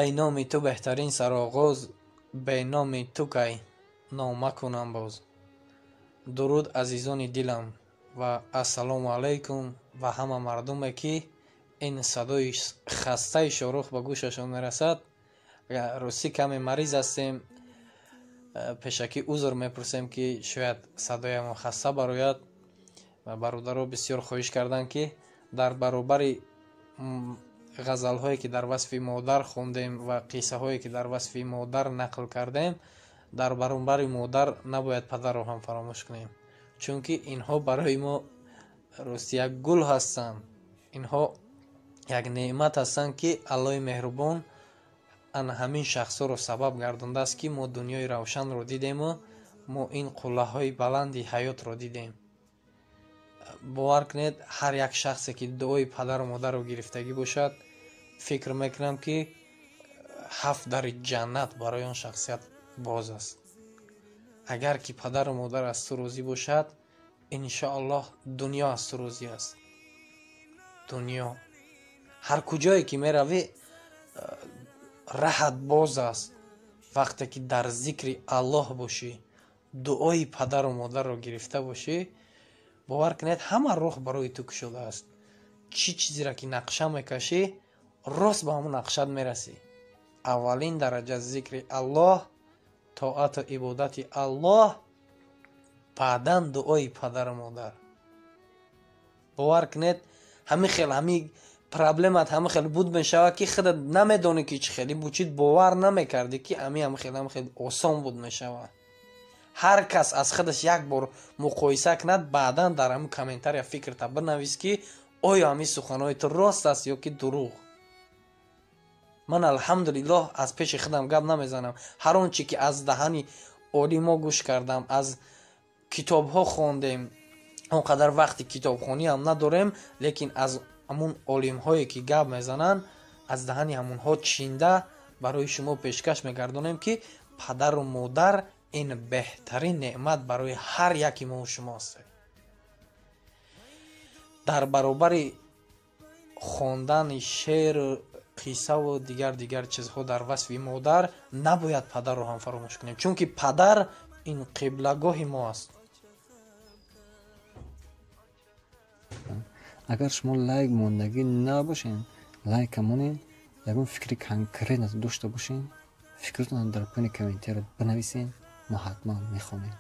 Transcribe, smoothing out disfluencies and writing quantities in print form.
Эй номи ту беҳтарин сароғоз, беноми ту кай нома кунам боз. Дуруд, азизони дилам, ва ассалому алайкум ба ҳама мардуме, ки ин садои хастаи Шорух ба гӯшашон мерасад. Ростӣ, каме мариз ҳастем, пешакӣ узр мепурсем, ки шояд садоямон хаста барояд. Ва бародаро бисёр хоҳиш карданд, ки дар баробари ғазалҳое, ки дар васфи модар хондем, ва қиссаҳое, ки дар васфи модар нақл кардем, дар баробари модар набояд падарро ҳам фаромӯш кунем, чунки инҳо барои мо рости як гул ҳастанд, инҳо як неъмат ҳастанд, ки Аллоҳи меҳрубон ана ҳамин шахсҳоро сабаб гардондааст, ки мо дунёи равшанро дидему мо ин қуллаҳои баланди ҳаётро дидем. Бовар кунед, ҳар як шахсе, ки дуои падару модарро гирифтагӣ бошад, фикр мекунам, ки ҳафт дари ҷаннат барои он шахсият боз аст. Агар ки падару модар аз ту розӣ бошад, иншоаллоҳ, дунё аз ту розӣ аст. Дунё ҳар куҷое ки меравӣ, раҳат боз аст. Вақте ки дар зикри Аллоҳ бошӣ, дуои падару модарро гирифта бошӣ, бовар кунед, ҳама роҳ барои ту кушодааст. Чӣ чизеро ки нақша мекашӣ, рост ба ҳамон нақшат мерасӣ. Аввалин дараҷа зикри Аллоҳ, тоату ибодати Аллоҳ, баъдан дуои падару модар. Бовар кунед, ҳамин хел ҳамин проблемат ҳама хел буд мешавад, ки худат намедонӣ, ки чӣ хеле бучид, бовар намекардӣ, ки ами ҳама хел ҳама хел осон буд мешавад. Ҳар кас аз худаш як бор муқоиса кунад, баъдан дар ҳамин комментария фикрта бинавис, ки оё ҳамин суханҳои ту рост аст ё ки дурӯғ. Ман, алҳамдулиллоҳ, аз пеши худам гап намезанам. Ҳар он чи ки аз даҳани олимо гӯш кардам, аз китобҳо хондем, он қадар вақти китобхониам надорем, лекин аз ҳамун олимҳое, ки гап мезананд, аз даҳани ҳамунҳо чинда барои шумо пешкаш мегардонем, ки падару модар ин беҳтарин неъмат барои ҳар яки мову шумо аст. Дар баробари хондани шеъру қиссаву дигар дигар чизҳо дар васфи модар набояд падарро ҳам фаромӯш кунем, чунки падар ин қиблагоҳи мо аст. Агар шумо лайк мондагӣ набошен, лайка монед. Ягон фикри конкретно дошта бошен, фикротонро дар поёни комментария бинависен, мо ҳатман мехонем.